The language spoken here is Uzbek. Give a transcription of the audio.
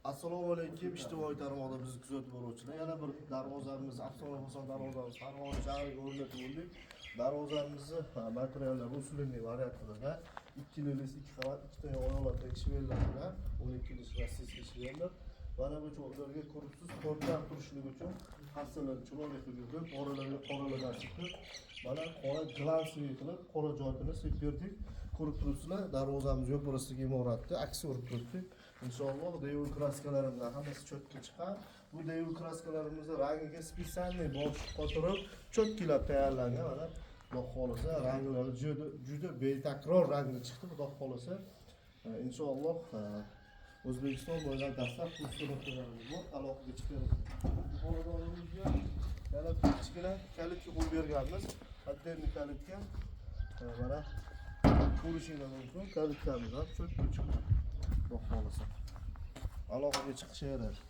Assalomu alaykum, ijtimoiy tarmoqda bizni kuzatib boruvchilar. Yana bir darvozamiz, afsona fason darvozamiz Farg'ona shahriga o'rnatib bo'ldik. Darvozamizni materiallari усиленный variantida, ikkili list, ikki qavat, ikkita oyoqlarda швеллер bilan, 12 list российский швеллер. Mana bu cho'llarga ko'ribsiz, to'rtlab turishligi uchun hassalarni chiroyli qilib yurdik, oralarga qoralardan sepib, mana qora глянцевый qilib, qora joyini sepib berdik. Ko'rib turibsizlar, darvozamiz yo'parasidagi imoratni aksi urib turibdi. Inshaalloh, deyu краска larimizdan hammasi чётко chiqqan. Bu deyu краска larimizni rangiga специальный bosh qotirib, чётки lab tayyorlangan. Mana, Xudo xohlasa, ranglari juda juda betakror rangda chiqdi, Xudo xohlasa. Inshaalloh, O'zbekiston bo'ylab dastlab nuqtalarimiz bor, aloqaga chiqamiz. Bu xonadonimizga yana kichkina калитка qo'yib berganmiz. Отдельный калитка. Mana, ko'rishinglar mumkin, калитка miz ham чётко chiqdi. Xudo xohlasa. Aloqaga chiqishaveradi.